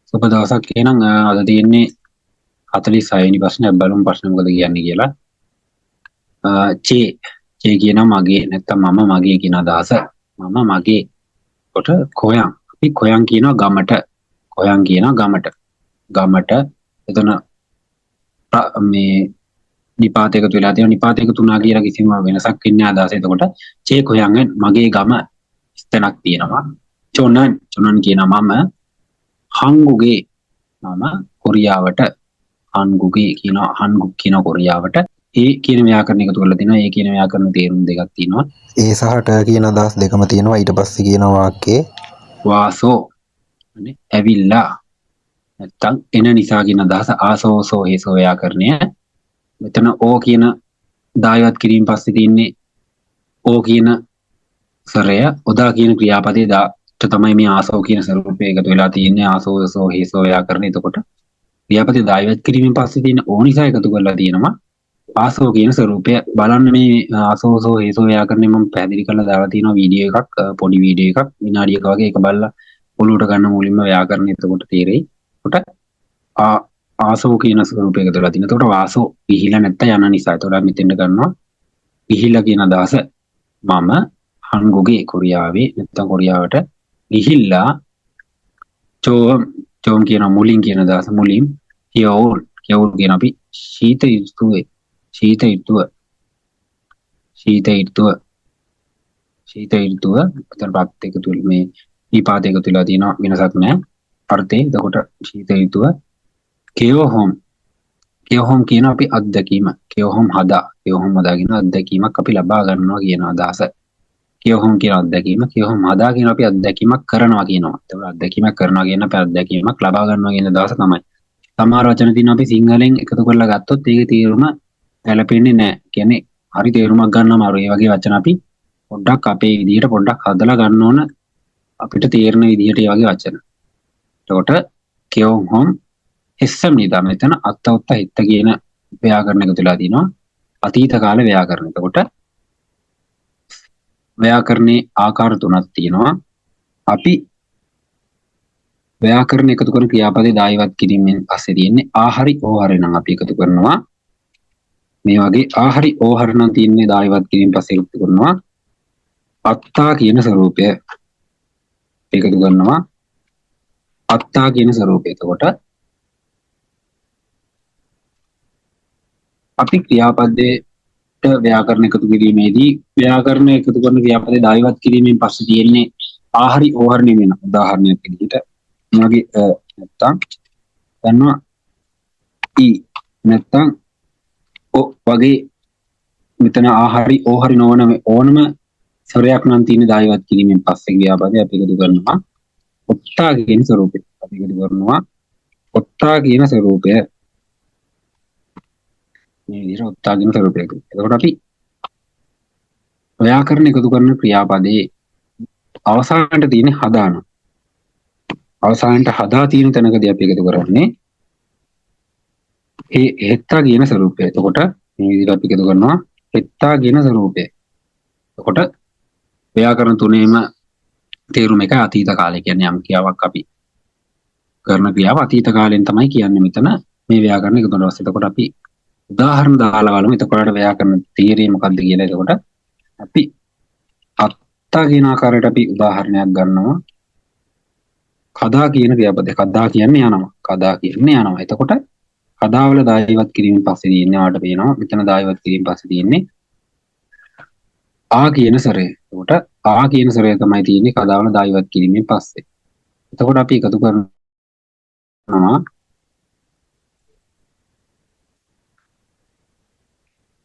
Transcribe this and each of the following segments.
සුබ දවසක්. එහෙනම් අද තියෙන්නේ 46 වෙනි ප්‍රශ්නය. බලමු ප්‍රශ්න මොකද කියන්නේ කියලා. චේ චේ කියනවා මගේ, නැත්තම් මම මගේ කියන අදහස. මම මගේ. කොට කොයන්. අපි කොයන් කියනවා ගමට. කොයන් කියනවා ගමට. ගමට එතන මේ නිපාත එකතු වෙලා තියෙනවා. නිපාත එකතු වුණා කියලා කිසිම වෙනසක් වෙන්නේ නැහැ අදහස. එතකොට චේ කොයන් මගේ ගම ස්තනක් තියෙනවා. චොනන් චොනන් කියනවා මම. හංගුගේ මම කොරියාවට. හංගුගේ කියනවා හංගුක් කියනවා කොරියාවට. ඒ කියන ව්‍යාකරණ එකතු කරලා තිනවා. ඒ කියන ව්‍යාකරණ තේරුම් දෙකක් තියෙනවා. ඒ සහ ට කියන අදහස් දෙකම තියෙනවා. ඊට පස්සේ කියන වාක්‍යයේ වාසෝ අනේ ඇවිල්ලා නැත්තම් එන නිසා කියන අදහස. ආසෝසෝ හේසෝ ව්‍යාකරණය. මෙතන ඕ කියන දායවත් කිරීම පස්සේ තියෙන්නේ ඕ කියන ස්වරය. ඔදා කියන ක්‍රියාපදයේ දාට තමයි මේ ආසෝ කියන ස්වරූපය එකතු වෙලා තියෙන්නේ. ආසෝසෝ හේසෝ ව්‍යාකරණය. එතකොට ක්‍රියාපදයේ දායවත් කිරීමෙන් පස්සේ තියෙන ඕ නිසා එකතු කරලා තියෙනවා ආසෝ කියන ස්වරූපය. බලන්න මේ ආසෝසෝ හේසෝ ව්‍යාකරණය මම පැහැදිලි කරලා දාලා තියෙනවා වීඩියෝ එකක්, පොඩි වීඩියෝ එකක් විනාඩියක වගේ. ඒක බලලා ඔලුවට ගන්න මුලින්ම ව්‍යාකරණය එතකොට තේරෙයි. එතකොට ආසෝ කියන ස්වරූපය එකතු වෙලා තියෙනවා. එතකොට වාසෝ ගිහිලා නැත්තම් යන නිසා. එතකොට මෙතෙන්ට ගන්නවා ගිහිලා කියන අදහස. මම හංගුගේ කොරියාවේ නැත්තම් කොරියාවට ගිහිල්ලා චෝම් චෝම් කියන මුලින් කියන අදහස. මුලින් කියෝල් කියෝල් කියන අපි ශීත ඍතුවේ ශීත ඍතුව ශීත ඍතුව ශීත ඍතුව එතන පත් එකතු මේ විපාත එකතු වෙලා තියෙනවා. වෙනසක් නෑ අර්ථේ. එතකොට ශීත ඍතුව කියෝහොම් කියෝහොම් කියන අපි අත්දැකීම. කියෝහොම් හදා කියෝහොම් හදා කියන අත්දැකීමක් අපි ලබා ගන්නවා කියන අදහස. කියෝහොම් කියන අත්දැකීම කියෝහොම් හදා කියන අපි අත්දැකීමක් කරනවා කියනවා. එතකොට අත්දැකීමක් කරනවා කියන අපි අත්දැකීමක් ලබා ගන්නවා කියන අදහස තමයි. සමහර වචන තියෙනවා අපි සිංහලෙන් එකතු කරලා ගත්තොත් ඒකේ තේරුම ගැලපෙන්නේ නෑ. කියන්නේ හරි තේරුමක් ගන්න අමාරුයි. ඒ වගේ වචන අපි පොඩ්ඩක් අපේ විදිහට පොඩ්ඩක් හදලා ගන්න ඕන අපිට තේරෙන විදිහට ඒ වගේ වචන. එතකොට කියෝහොම් හෙස්සම් නිදා මෙතන අත්ත ඔත්ත හිත්ත කියන ව්‍යාකරණ එකතු වෙලා තිනවා. අතීත කාල ව්‍යාකරණ. එතකොට ව්‍යාකරණේ ආකාර තුනක් තියෙනවා. අපි ව්‍යාකරණ එකතු කරන ක්‍රියාපදේ දායවත් කිරීමෙන් පස්සේ තියෙන්නේ ආහරි ඕහරි නම් අපි එකතු කරනවා. මේ වගේ ආහරි ඕහරි නම් තියෙන්නේ දායවත් කිරීම පස්සේ එකතු කරනවා අත්තා කියන ස්වරූපය එකතු කරනවා අත්තා කියන ස්වරූපය. එතකොට අපි ක්‍රියාපදයට ව්‍යාකරණ එකතු කිරීමේදී ව්‍යාකරණ එකතු කරන ක්‍රියාපදේ දායවත් කිරීමෙන් පස්සේ තියෙන්නේ ආහරි ඕහරි නෙමෙයි. උදාහරණයක් විදිහට මේ වගේ නැත්තම් ගන්නවා ඊ නැත්තම් ඔ වගේ මෙතන ආහරි ඕහරි නොවන ඕනම ස්වරයක් නම් තියෙන දායවත් කිරීමෙන් පස්සේ ක්‍රියාපදේ අපි එකතු කරනවා ඔත්තා කියන ස්වරූපය. අපි එකතු කරනවා ඔත්තා කියන ස්වරූපය. මේ විදිහට ඔත්තා කියන ස්වරූපය එකතු. එතකොට අපි ව්‍යාකරණ එකතු කරන ක්‍රියාපදේ අවසානට තියෙන හදාන. අවසානට හදා තියෙන තැනකදී අපි එකතු කරන්නේ ඒ හෙත්තා කියන ස්වරූපය. එතකොට මේ විදිහට අපි එකතු කරනවා හෙත්තා කියන ස්වරූපය. එතකොට ව්‍යාකරණ තුනේම තේරුම එකයි. අතීත කාලය කියන්නේ යම් ක්‍රියාවක් අපි කරන ක්‍රියාව අතීත කාලයෙන් තමයි කියන්නේ මෙතන මේ ව්‍යාකරණ එකතු කරනවා. එතකොට අපි උදාහරණ දාලා බලමු. එතකොට ව්‍යාකරණ තේරෙන්නේ මොකද්ද කියලා. එතකොට අපි අත්තා කියන ආකාරයට අපි උදාහරණයක් ගන්නවා. කදා කියන ක්‍රියාපදය. කදා කියන්නේ යනවා. කදා කියන්නේ යනවා. එතකොට කදාවල දායවත් කිරීමෙන් පස්සේ තියෙන්නේ ඔයාලට පේනවා මෙතන දායවත් කිරීමෙන් පස්සේ තියෙන්නේ ආ කියන ස්වරය. එතකොට ආ කියන ස්වරය තමයි තියෙන්නේ කදාවල දායවත් කිරීමෙන් පස්සේ. එතකොට අපි එකතු කරනවා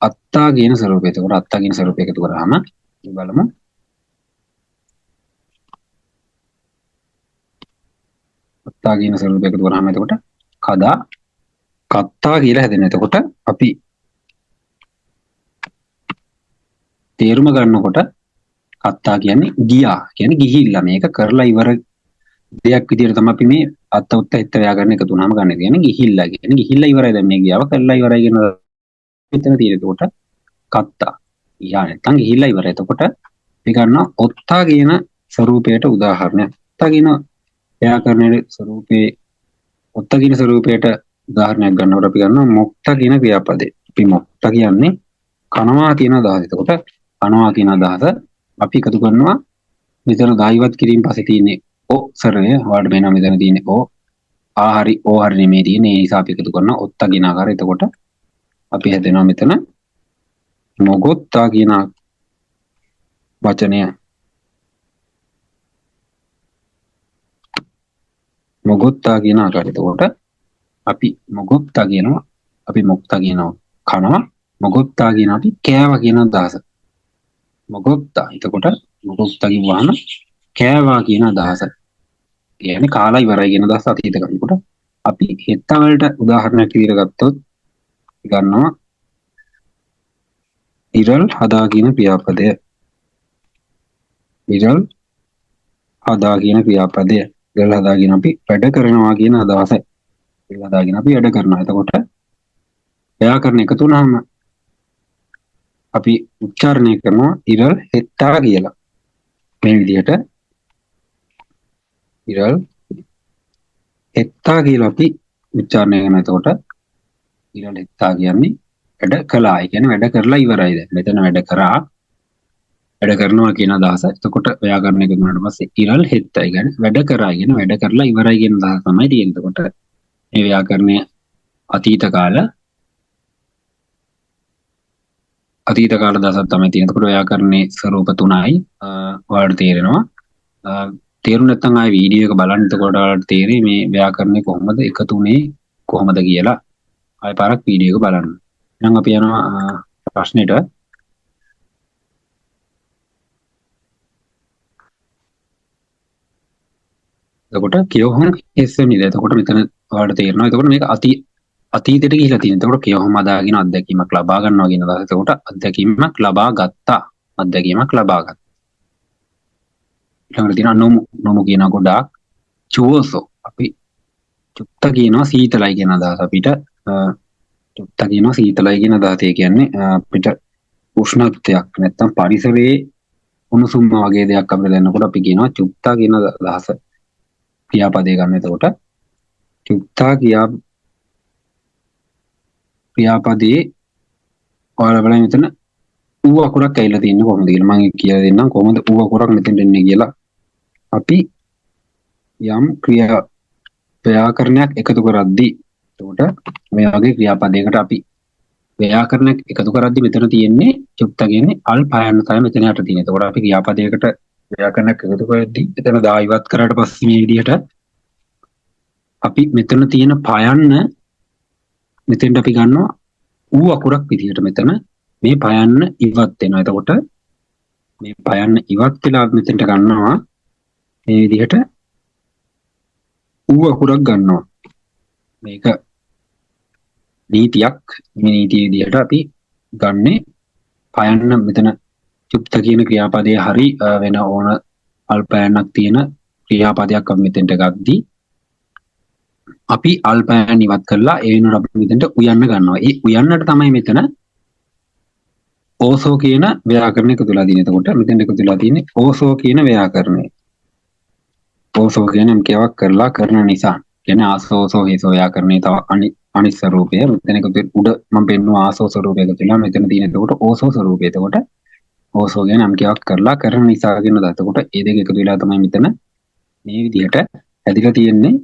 අත්තා කියන ස්වරූපය. එතකොට අත්තා කියන ස්වරූපය එකතු කරාම බලමු. අත්තා කියන ස්වරූපය එකතු කරාම එතකොට කදා කත්තා කියලා හැදෙනවා. එතකොට අපි තේරුම ගන්නකොට කත්තා කියන්නේ ගියා කියන්නේ ගිහිල්ලා මේක කරලා ඉවර දෙයක් විදියට තමයි අපි මේ අත්ත උත්ත හිත ව්‍යාකරණ එකතු වුණාම ගන්න. කියන්නේ ගිහිල්ලා කියන්නේ ගිහිල්ලා ඉවරයි. දැන් මේ ගියාව කරලා ඉවරයි කියන මෙතන තියෙන. එතකොට කත්තා ගියා නැත්තම් ගිහිල්ලා ඉවරයි. එතකොට අපි ගන්නවා ඔත්තා කියන ස්වරූපයට උදාහරණයක්. ඔත්තා කියන ව්‍යාකරණයේ ස්වරූපේ ඔත්ත කියන ස්වරූපයට උදාහරණයක් ගන්නකොට අපි ගන්නවා මොක්ත කියන ක්‍රියාපදේ. අපි මොක්ත කියන්නේ කනවා කියන අදහස. එතකොට කනවා කියන අදහස අපි එකතු කරනවා මෙතන දා ඉවත් කිරීම පස්සේ තියෙන්නේ ඔ ස්වරය. ඔයාලට පේනවා මෙතන තියෙන්නේ ඔ, ආ හරි ඕ හරි නෙමෙයි තියෙන්නේ. ඒ නිසා අපි එකතු කරනවා ඔත්ත කියන ආකාරය. එතකොට අපි හැදෙනවා මෙතන මොගොත්තා කියන වචනය. මොගොත්තා කියන ආකාරය. එතකොට අපි මොගොත්තා කියනවා, අපි මොක්තා කියනවා කනවා, මොගොත්තා කියන අපි කෑවා කියන අදහස. මොගොත්තා. එතකොට මොගොත්තා කිව්වහම කෑවා කියන අදහස. කියන්නේ කාලා ඉවරයි කියන අදහස අතීත කරනකොට අපි හෙත්ත වලට උදාහරණයක් විදිහට ගත්තොත් ගන්නවා ඉරල් හදා කියන ක්‍රියාපදය. ඉරල් හදා කියන ක්‍රියාපදය. ඉරල් හදා කියන අපි වැඩ කරනවා කියන අදහස. ඉරල් හදා කියන අපි වැඩ කරනවා. එතකොට ව්‍යාකරණ එකතු වුණාම අපි උච්චාරණය කරනවා ඉරල් හෙත්තා කියලා. මේ විදිහට ඉරල් හෙත්තා කියලා අපි උච්චාරණය කරනවා. එතකොට ඉරල් හෙත්තා කියන්නේ වැඩ කළා. ඒ කියන්නේ වැඩ කරලා ඉවරයි දැන්. මෙතන වැඩ කරා, වැඩ කරනවා කියන අදහස. එතකොට ව්‍යාකරණ එකතු වුණාට පස්සේ ඉරල් හෙත්තා. ඒ කියන්නේ වැඩ කරා කියන වැඩ කරලා ඉවරයි කියන අදහස තමයි තියෙන්නේ. එතකොට මේ ව්‍යාකරණය අතීත කාල අතීත කාල දසක් තමයි තියෙන්නේ. එතකොට ව්‍යාකරණයේ ස්වරූප තුනයි ඔයාලට තේරෙනවා. තේරුම් නැත්නම් ආයේ වීඩියෝ එක බලන්න. එතකොට ඔයාලට තේරෙයි මේ ව්‍යාකරණය කොහොමද එකතු වුනේ කොහොමද කියලා. ආයේ පාරක් වීඩියෝ එක බලන්න. එහෙනම් අපි යනවා ප්‍රශ්නෙට. එතකොට කියොහොන් හෙස්සමිද. එතකොට මෙතන ඔයාලට තේරෙනවා. එතකොට මේක අතීතයට ගිහිලා තියෙනවා. එතකොට කියොහොම අදාගෙන අත්දැකීමක් ලබා ගන්නවා කියන අදහස. එතකොට අත්දැකීමක් ලබා ගත්තා. අත්දැකීමක් ලබා ගත්තා. ඊළඟට තියෙනවා නොමු. නොමු කියන ගොඩාක් චුවසෝ. අපි චුත්ත කියනවා සීතලයි කියන අදහස. අපිට චුත්ත කියනවා සීතලයි කියන අදහස. ඒ කියන්නේ අපිට උෂ්ණත්වයක් නැත්තම් පරිසරයේ උණුසුම වගේ දෙයක් අපිට දැනනකොට අපි කියනවා චුත්තා කියන අදහස. ක්‍රියාපදේ ගන්න. එතකොට චුත්තා ක්‍රියාපදයේ ඔයාලා බලන්න මෙතන ඌ අකුරක් ඇවිල්ලා තියෙන්නේ කොහොමද කියලා මම කියලා දෙන්නම් කොහොමද ඌ අකුරක් මෙතෙන්ට එන්නේ කියලා. අපි යම් ව්‍යාකරණයක් එකතු කරද්දී එතකොට මේ වගේ ක්‍රියාපදයකට අපි ව්‍යාකරණයක් එකතු කරද්දී මෙතන තියෙන්නේ චුත්ත කියන්නේ අල් පයන්න තමයි මෙතන යට තියෙන්නේ. එතකොට අපි ක්‍රියාපදයකට ව්‍යාකරණයක් එකතු කරද්දී එතන දා ඉවත් කරාට පස්සේ මේ විදිහට අපි මෙතන තියෙන පයන්න මෙතෙන්ට අපි ගන්නවා ඌ අකුරක් විදිහට මෙතන මේ පයන්න ඉවත් වෙනවා. එතකොට මේ පයන්න ඉවත් වෙලා මෙතෙන්ට ගන්නවා මේ විදිහට ඌ අකුරක් ගන්නවා. මේක නීතියක්. මේ නීතිය විදිහට අපි ගන්නේ පයන්න මෙතන චුප්ත කියන ක්‍රියාපදයේ හරි වෙන ඕන අල්පයන්නක් තියෙන ක්‍රියාපදයක් අපි මෙතෙන්ට ගද්දී අපි අල්පයන් ඉවත් කරලා ඒ වෙනුවට අපි මෙතෙන්ට උයන්න ගන්නවා. ඒ උයන්නට තමයි මෙතන ඕසෝ කියන ව්‍යාකරණය එකතු වෙලා තියෙන්නේ. එතකොට මෙතෙන්ට එකතු වෙලා තියෙන්නේ ඕසෝ කියන ව්‍යාකරණය. ඕසෝ කියන කියවක් කරලා කරන නිසා. කියන්නේ ආසෝසෝ හේසෝ ව්‍යාකරණයේ තව අනිත් ස්වරූපය. මෙතන එකතු උඩ මම පෙන්නුවා ආසෝ ස්වරූපය එකතු වෙලා මෙතන තියෙන එතකොට ඕසෝ ස්වරූපය. එතකොට ඕසෝ කියන නම් කියවක් කරලා කරන නිසා කියන දා. එතකොට ඒ දෙක එකතු වෙලා තමයි මෙතන මේ විදිහට හැදිලා තියෙන්නේ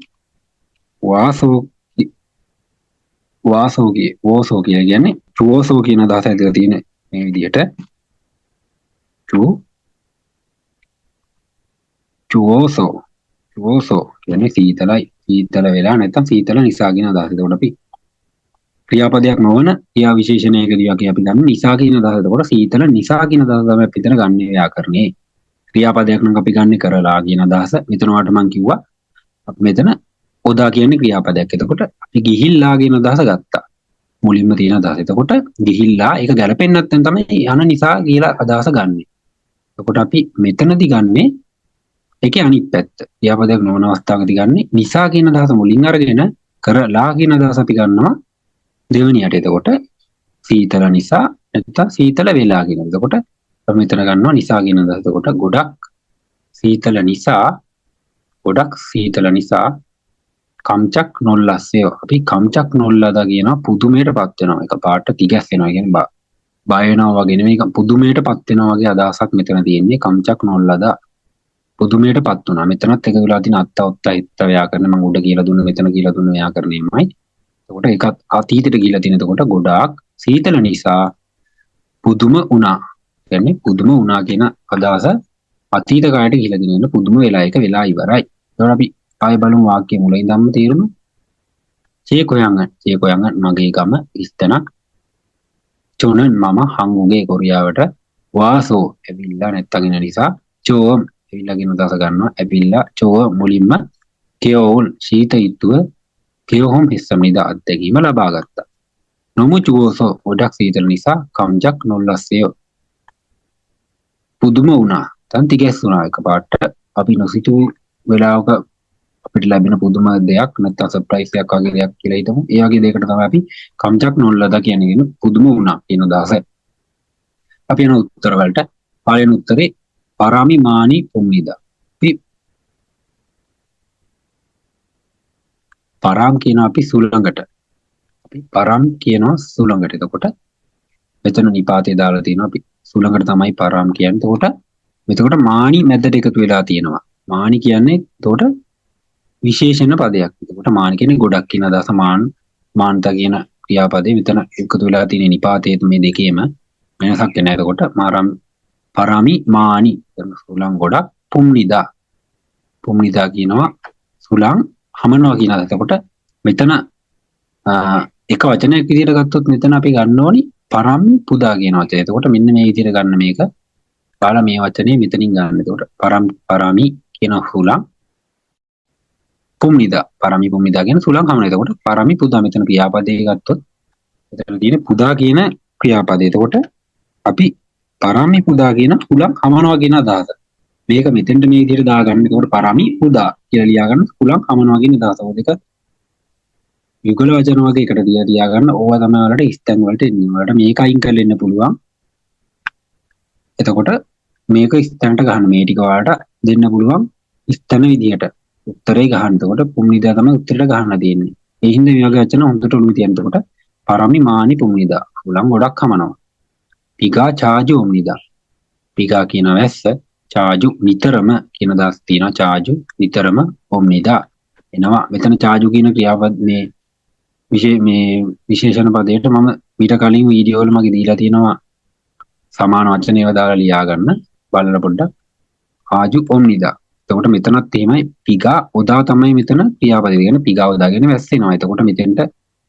වාසෝ කිය ඕසෝ කියලා කියන්නේ චුවෝසෝ කියන අදහස හැදිලා තියෙන්නේ මේ විදිහට. චුවෝසෝ චුවෝසෝ කියන්නේ සීතලයි, සීතල වෙලා නැත්නම් සීතල නිසා කියන අදහස. එතකොට අපි ක්‍රියාපදයක් නොවන ක්‍රියා විශේෂණයකදී වගේ අපි ගන්න නිසා කියන අදහස. එතකොට සීතල නිසා කියන අදහස තමයි අපි එතන ගන්නේ ව්‍යාකරණේ. ක්‍රියාපදයක් නම් අපි ගන්නේ කරලා කියන අදහස. මෙතන ඔයාලට මං කිව්වා අපි මෙතන ඔදා කියන්නේ ක්‍රියාපදයක්. එතකොට අපි ගිහිල්ලා කියන අදහස ගත්තා. මුලින්ම තියෙන අදහස. එතකොට ගිහිල්ලා ඒක ගැලපෙන්නේ නැත්නම් තමයි යන නිසා කියලා අදහස ගන්නෙ. එතකොට අපි මෙතනදි ගන්නෙ ඒකේ අනිත් පැත්ත. ක්‍රියාපදයක් නොවන අවස්ථාවකදී ගන්නෙ නිසා කියන අදහස මුලින් අරගෙන කරලා කියන අදහස අපි ගන්නවා දෙවෙනියට. එතකොට සීතල නිසා නැත්නම් සීතල වෙලා කියන. එතකොට අපි මෙතන ගන්නවා නිසා කියන අදහස. එතකොට ගොඩක් සීතල නිසා, ගොඩක් සීතල නිසා කම්චක් නොල්ලස්සය. අපි කම්චක් නොල්ලදා කියනවා පුදුමයටපත් වෙනවා. එක පාට තිගැස්සෙනවා. ඒ කියන්නේ බය වෙනවා වගේ නෙමෙයි, පුදුමයටපත් වෙනවා වගේ අදහසක් මෙතන තියෙන්නේ. කම්චක් නොල්ලදා පුදුමයටපත් වුණා. මෙතනත් එක වෙලා තියෙන අත්ත ඔත්ත හිත ව්‍යාකරණ මම උඩ කියලා දුන්න මෙතන කියලා දුන්න ව්‍යාකරණයමයි. එතකොට ඒකත් අතීතයට ගිහිලා තියෙන. එතකොට ගොඩාක් සීතල නිසා පුදුම වුණා. කියන්නේ පුදුම වුණා කියන අදහස අතීත කාලයට ගිහිලා තියෙන. පුදුම වෙලා එක වෙලා ඉවරයි. එතකොට අපි ආයෙ බලමු වාක්‍ය මුල ඉඳන්ම තේරුම. චේ කොයංගන්, චේ කොයංගන් මගේ ගම ඉස්තනක්. චොනන් මම හංගුගේ කොරියාවට වාසෝ ඇවිල්ලා නැත්තන් එන නිසා චෝම් ඇවිල්ලා කියන අදහස ගන්නවා. ඇවිල්ලා චෝ මුලින්ම කෙයෝල් ශීත ඍතුව කෙයෝහොම් හිස්සමිද අත්දැකීම ලබා ගත්තා. නොමු චුවෝසෝ ගොඩක් සීතල නිසා කම්ජක් නොල්ලස්සය පුදුම වුණා. තන් තිගැස් වුණා එකපාරට. අපි නොසිතූ වෙලාවක අපිට ලැබෙන පුදුම දෙයක් නැත්නම් සර්ප්‍රයිස් එකක් වගේ දෙයක් කියලා හිතමු. ඒ වගේ දෙයකට තමයි අපි කම්ජක් නොල්ලදා කියන්නේ පුදුම වුණා කියන අදහස. අපි යන උත්තර වලට. පළවෙනි උත්තරේ පරාමි මානි පුම්නිදා. අපි පරාම් කියනවා අපි සුළඟට. අපි පරම් කියනවා සුළඟට. එතකොට මෙතන නිපාතේ දාලා තියෙනවා අපි සුළඟට තමයි පරාම් කියන්නේ. එතකොට මෙතකොට මානි මැදට එකතු වෙලා තියෙනවා. මානි කියන්නේ එතකොට විශේෂණ පදයක්. එතකොට මානි කියන්නේ ගොඩක් කියන අදහස. මාන්ත කියන ක්‍රියාපදේ මෙතන එකතු වෙලා තියෙන නිපාතේ මේ දෙකේම වෙනසක් වෙනවා. එතකොට පරාමි මානි සුළං ගොඩක් පුම්නිදා. පුම්නිදා කියනවා සුළං හමනවා කියන අදහස. එතකොට මෙතන එක වචනයක් විදිහට ගත්තොත් මෙතන අපි ගන්න ඕනි පරාමි පුදා කියන වචනය. එතකොට මෙන්න මේ විදිහට ගන්න මේක. බලලා මේ වචනේ මෙතනින් ගන්න. එතකොට පරාමි කියන සුළං පුම්නිදා. පරාමි පුම්නිදා කියන සුළං හමනවා. එතකොට පරාමි පුදා මෙතන ක්‍රියාපදේ ගත්තොත් මෙතන තියෙන පුදා කියන ක්‍රියාපදේ. එතකොට අපි පරාමි පුදා කියන සුළං හමනවා කියන අදහස. මේක මෙතෙන්ට මේ විදිහට දාගන්න. එතකොට පරාමි පුදා කියලා ලියාගන්න සුළං හමනවා කියන අදහස. ඔය දෙක යුගල වචන වගේ එකට තියා තියාගන්න. ඕවා තමයි ඔයාලට ස්තැන් වලට එන්නේ. ඔයාලට මේක අයින් කරලා එන්න පුළුවන්. එතකොට මේක ස්තැනට ගහන්න. මේ ටික ඔයාලට දෙන්න පුළුවන් ස්තැන විදිහට. උත්තරේ ගහන්න. එතකොට පුම්නිදා තමයි උත්තරේට ගහන්න තියෙන්නේ. ඒ හින්දා මේ වගේ වචන හොඳට ඔළුවේ තියන්න. එතකොට පරාමි මානි පුම්නිදා. සුළං ගොඩක් හමනවා. පිගා චාජු උම්නිදා. පිගා කියන වැස්ස, චාජු නිතරම කියන අදහස් තියෙනවා. චාජු නිතරම උම්නිදා එනවා. මෙතන චාජු කියන ක්‍රියාපද මේ මේ විශේෂණ පදයට මම මීට කලින් වීඩියෝ වල මගේ දීලා තියෙනවා සමාන වචන ඒවා දාලා ලියා ගන්න බලලා පොඩ්ඩක්. ආජු ඔම්නිදා. එතකොට මෙතනත් එහෙමයි පිගා ඔදා තමයි මෙතන ක්‍රියාපදය කියන්නේ. පිගා ඔදා කියන්නේ වැස්සෙනවා. එතකොට මෙතෙන්ට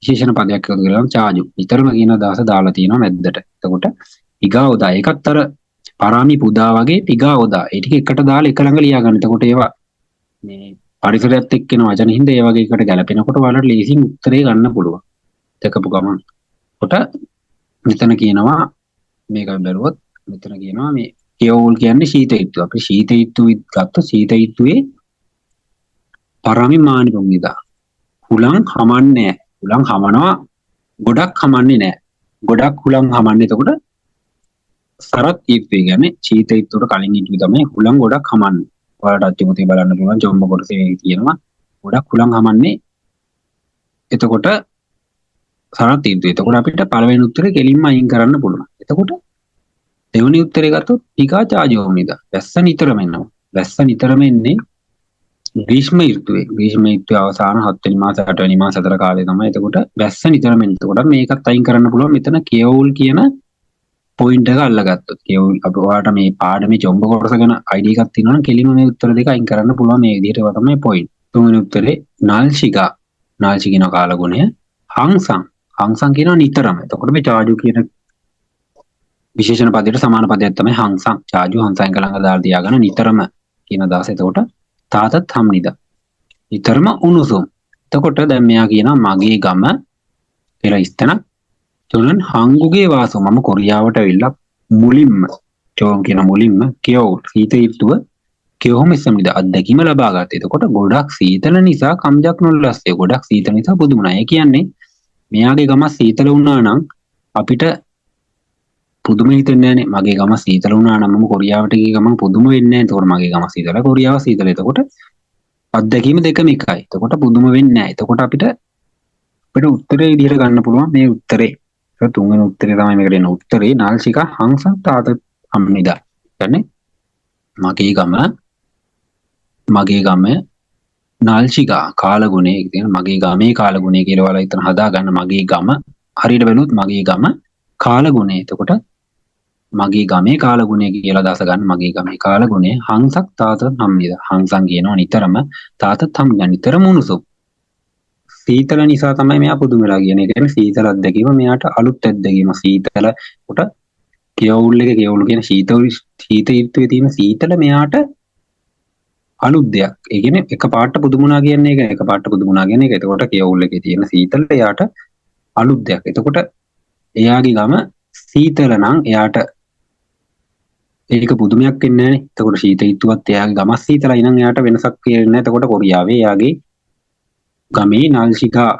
විශේෂණ පදයක් එකතු කරලා චාජු නිතරම කියන අදහස දාලා තියෙනවා මැද්දට. එතකොට පිගා ඔදා ඒකත් අර පරාමි පුදා වගේ පිගා ඔදා ඒ ටික එකට දාලා එක ළඟ ලියා ගන්න. එතකොට ඒවා මේ පරිසරයත් එක්ක එන වචන හින්දා ඒ වගේ එකට ගැලපෙනකොට ඔයාලට ලේසියෙන් උත්තරේ ගන්න පුළුවන්. දැකපු ගමන්. කොට මෙතන කියනවා මේක අපි බැලුවොත් මෙතන කියනවා මේ කියෝල් කියන්නේ ශීත ඍතුව. අපි ශීත ඍතුව ගත්තොත් ශීත ඍතුවේ පරාමි මානි පුම්නිදා. හුලං හමන්නේ නෑ. හුලං හමනවා ගොඩක් හමන්නේ නෑ. ගොඩක් හුලං හමන්නේ එතකොට සරත් ඍතුවේ කියන්නේ ශීත ඍතුවට කලින් ඍතුවේ තමයි හුලං ගොඩක් හමන්නේ. ඔයාලට අත්‍යමුතේ බලන්න පුළුවන් චොම්බ කොටසේ තියෙනවා ගොඩක් හුලං හමන්නේ. එතකොට සරත් ඍතුවේ. එතකොට අපිට පළවෙනි උත්තරේ කෙලින්ම අයින් කරන්න පුළුවන්. එතකොට දෙවෙනි උත්තරේ ගත්තොත් පිකා චාජෝමිදා. වැස්ස නිතරම එනවා. වැස්ස නිතරම එන්නේ ග්‍රීෂ්ම ඍතුවේ. ග්‍රීෂ්ම ඍතුවේ අවසාන 7 වෙනි මාස 8 වෙනි මාස අතර කාලේ තමයි. එතකොට වැස්ස නිතරම එන්නේ. එතකොට මේකත් අයින් කරන්න පුළුවන්. මෙතන කියෝල් කියන පොයින්ට් එක අල්ලගත්තොත් කියෝල් අපි ඔයාලට මේ පාඩමේ චොම්බ කොටස ගැන අයිඩියා එකක් තියෙනවා නම් කෙලින්ම මේ උත්තර දෙක අයින් කරන්න පුළුවන්. මේ විදිහට ඒවා තමයි පොයින්ට්. තුන්වෙනි උත්තරේ නල්ෂිකා. නල්ෂි කියන කාලගුණය. හංසං. හංසං කියනවා නිතරම. එතකොට මේ චාජු කියන විශේෂණ පදයට සමාන පදයක් තමයි හංසං. චාජු හංසං එක ළඟ දාලා තියාගන්න නිතරම කියන අදහස. එතකොට තාතත් හම්නිදා. නිතරම උණුසුම්. එතකොට දැන් මෙයා කියනවා මගේ ගම කියලා ඉස්තන තුනන් හංගුගේ වාසෝ. මම කොරියාවට ඇවිල්ලා මුලින්ම චෝම් කියන මුලින්ම කියෝ සීත ඍතුව කියෝම ඉස්සමිද අත්දැකීම ලබා ගත්තා. එතකොට ගොඩක් සීතල නිසා කම්ජක් නොල්ලස්සේ. ගොඩක් සීතල නිසා පුදුම වුණා. ඒ කියන්නේ මෙයාගේ ගම සීතල වුණා නම් අපිට පුදුම හිතෙන්නේ නෑනේ. මගේ ගම සීතල වුණා නම් මම කොරියාවට ගිය ගමන් පුදුම වෙන්නේ නෑ. එතකොට මගේ ගම සීතල කොරියාව සීතල. එතකොට අත්දැකීම දෙකම එකයි. එතකොට පුදුම වෙන්නේ නැහැ. එතකොට අපිට අපිට උත්තරේ විදිහට ගන්න පුළුවන් මේ උත්තරේ. ඒක තුන්වෙනි උත්තරේ තමයි මේකට එන උත්තරේ. නාල්සිකා හංසක් තාත අම්නිදා. කියන්නේ මගේ ගම නාල්සිකා කාලගුණය කියන්නේ මගේ ගමේ කාලගුණය කියලා ඔයාලා හිතන හදා ගන්න. මගේ ගම හරියට බැලුවොත් මගේ ගම කාලගුණය. එතකොට මගේ ගමේ කාලගුණය කියලා අදහස ගන්න. මගේ ගමේ කාලගුණය හංසක් තාත හම්නිද. හංසං කියනවා නිතරම, තාතත් හම්නිද නිතරම උණුසුම්. සීතල නිසා තමයි මෙයා පුදුම වෙලා කියන්නේ. ඒ කියන්නේ සීතල අත්දැකීම මෙයාට අලුත් අත්දැකීම. සීතල කොට කියවුල් එක කියවුල් කියන ශීත ශීත ඍතුවේ තියෙන සීතල මෙයාට අලුත් දෙයක්. ඒ කියන්නේ එක පාට පුදුම වුණා කියන්නේ ඒක. එක පාට පුදුම වුණා කියන්නේ ඒක. එතකොට කියවුල් එකේ තියෙන සීතල එයාට අලුත් දෙයක්. එතකොට එයාගේ ගම සීතල නම් එයාට ඒක පුදුමයක් වෙන්නේ නැහනේ. එතකොට ශීත ඍතුවත් එයාගේ ගමත් සීතලයි නම් එයාට වෙනසක් වෙන්නේ නැහැ. එතකොට කොරියාවේ එයාගේ ගමේ නාල්සිකා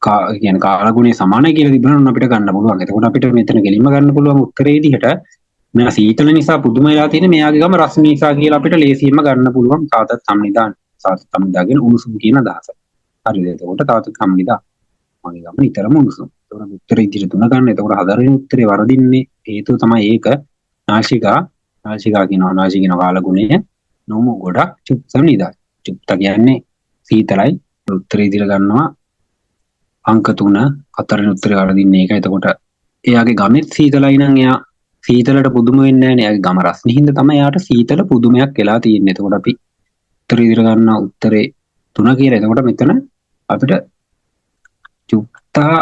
කියන්නේ කාලගුණය සමානයි කියලා තිබුණා නම් අපිට ගන්න පුළුවන්. එතකොට අපිට මෙතන කෙලින්ම ගන්න පුළුවන් උත්තරේ විදිහට මෙයා සීතල නිසා පුදුම වෙලා තියෙන මෙයාගේ ගම රස්න නිසා කියලා අපිට ලේසියෙන්ම ගන්න පුළුවන්. තාතත් සම්නිදාන. තාතත් සම්නිදා කියන උණුසුම් කියන අදහස. හරිද? එතකොට තාතත් සම්නිදා මගේ ගම නිතරම උණුසුම්. එතකොට උත්තර විදිහට තුන ගන්න. එතකොට හතරවෙනි උත්තරේ වරදින්නේ හේතුව තමයි ඒක. නාසිකා නාසිකා කියනවා නාසි කියන කාලගුණය නොමු ගොඩක් චුප්සම්නිදා. චුප්ත කියන්නේ සීතලයි. උත්තරේ විදිහට ගන්නවා අංක 3. හතරවෙනි උත්තරේ වරදින්නේ ඒකයි. එතකොට එයාගේ ගමෙත් සීතලයි නම් එයා සීතලට පුදුම වෙන්නේ නැහැ නේ. එයාගේ ගම රස්නේ හින්දා තමයි එයාට සීතල පුදුමයක් වෙලා තියෙන්නේ. එතකොට අපි උත්තර විදිහට ගන්නවා උත්තරේ 3 කියලා. එතකොට මෙතන අපිට චුප්තා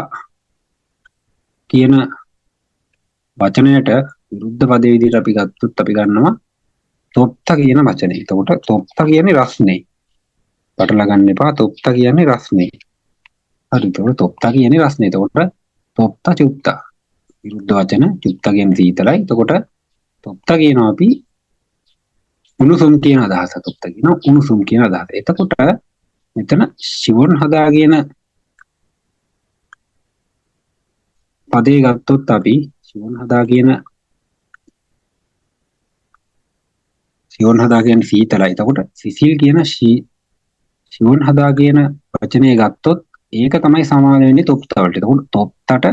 කියන වචනයට විරුද්ධ පදේ විදිහට අපි ගත්තොත් අපි ගන්නවා තොප්ත කියන වචනේ. එතකොට තොප්ත කියන්නේ රස්නේ. පටල ගන්න එපා. තොප්ත කියන්නේ රස්නේ. හරි. එතකොට තොප්ත කියන්නේ රස්නේ. එතකොට තොප්ත චුප්ත විරුද්ධ වචන. චුප්ත කියන්නේ සීතලයි. එතකොට තොප්ත කියනවා අපි උණුසුම් කියන අදහස. තොප්ත කියනවා උණුසුම් කියන අදහස. එතකොට මෙතන ශිවොන් හදා කියන පදේ ගත්තොත් අපි ශිවොන් හදා කියන සිවොන් හදා කියන්නේ සීතලයි. එතකොට සිසිල් කියන සිවොන් හදා කියන වචනය ගත්තොත් ඒක තමයි සමාන වෙන්නේ තොප්ත වලට. එතකොට තොප්තට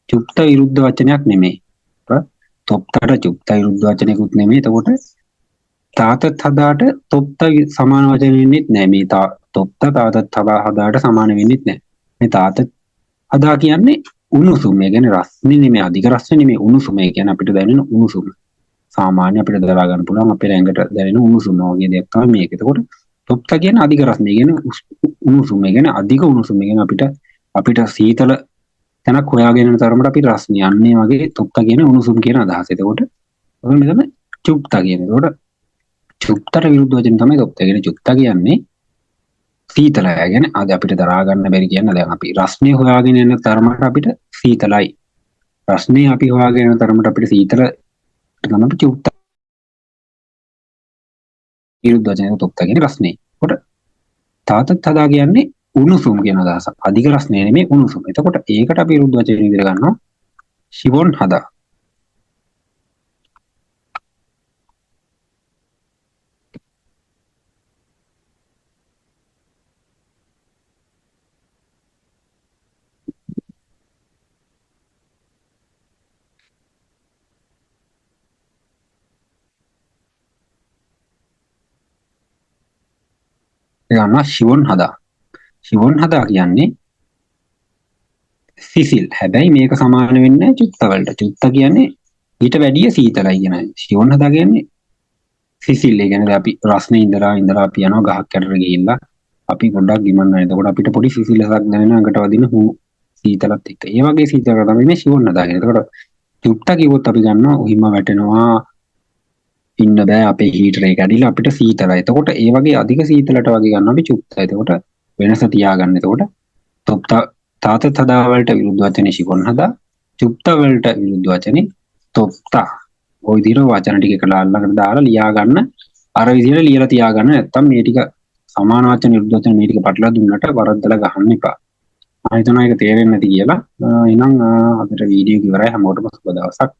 චුප්ත විරුද්ධ වචනයක් නෙමෙයි. තොප්තට චුප්ත විරුද්ධ වචනයකුත් නෙමෙයි. එතකොට තාතත් හදාට තොප්ත සමාන වචන වෙන්නෙත් නෑ. මේ තොප්ත තාතත් හදාට සමාන වෙන්නෙත් නෑ. මේ තාතත් හදා කියන්නේ උණුසුම. ඒ කියන්නේ රස්නේ නෙමෙයි, අධික රස්නේ නෙමෙයි, උණුසුම. ඒ කියන්නේ අපිට දැනෙන උණුසුම. සාමාන්‍ය අපිට දරා ගන්න පුළුවන් අපේ ඇඟට දැනෙන උණුසුම වගේ දෙයක් තමයි මේක. එතකොට තොප්ත කියන්නේ අධික රස්නේ. ඒ කියන්නේ උණුසුම. ඒ කියන්නේ අධික උණුසුම. ඒ කියන්නේ අපිට සීතල තැනක් හොයාගෙන යන තරමට අපි රස්නේ. අන්න ඒ වගේ තොප්ත කියන්නේ උණුසුම කියන අදහස. එතකොට ඔය මෙතන චුප්ත කියන්නේ. එතකොට චුප්තට විරුද්ධ වචන තමයි තොප්ත. ඒ කියන්නේ චුප්ත කියන්නේ සීතලයි. ඒ කියන්නේ අද අපිට දරා ගන්න බැරි කියන දැන් අපි රස්නේ හොයාගෙන යන තරමට අපිට සීතලයි. රස්නේ අපි හොයාගෙන යන තරමට අපිට සීතල තමයි අපි චුප්ත විරුද්ධ වචනය තොප්ත කියන්නේ රස්නේ. එතකොට තාතත් හදා කියන්නේ උණුසුම් කියන අදහස. අධික රස්නේ නෙමෙයි උණුසුම්. එතකොට ඒකට අපි විරුද්ධ වචන විදිහට ගන්නවා ශිවොන් හදා. ගන්නවා ශිවොන් හදා. ශිවොන් හදා කියන්නේ සිසිල්. හැබැයි මේක සමාන වෙන්නේ නැහැ චුත්ත වලට. චුත්ත කියන්නේ ඊට වැඩිය සීතලයි කියන. ශිවොන් හදා කියන්නේ සිසිල්. ඒ කියන්නේ අපි රස්නේ ඉඳලා ඉඳලා අපි යනවා ගහක් යටට ගිහිල්ලා අපි පොඩ්ඩක් ගිමන් වෙනවා. එතකොට අපිට පොඩි සිසිලසක් දැනෙනවා ඇඟට වදින හූ සීතලත් එක්ක. ඒ වගේ සීතලක තමයි මේ ශිවොන් හදා කියන්නේ. එතකොට චුත්ත කිව්වොත් අපි ගන්නවා උහිම වැටෙනවා ඉන්න බෑ අපේ හීටර් එක ඇඩිලා අපිට සීතලයි. එතකොට ඒ වගේ අධික සීතලට වගේ ගන්නවා අපි චුත්ත. එතකොට වෙනස තියාගන්න. එතකොට තොප්ත තාතත් හදා වලට විරුද්ධ වචනේ ශිවොන් හදා, චුප්ත වලට විරුද්ධ වචනේ තොප්ත. ඔය විදිහට වචන ටික එකලා ළඟට දාලා ලියා ගන්න. අර විදිහට ලියලා තියාගන්න. නැත්තම් මේ ටික සමාන වචන විරුද්ධ වචන මේ ටික පටලවා දුන්නට වරද්දලා ගහන්න එපා. මම හිතනවා ඒක තේරෙන්නේ නැති කියලා. එහෙනම් අදට වීඩියෝ ඉවරයි. හැමෝටම සුබ දවසක්.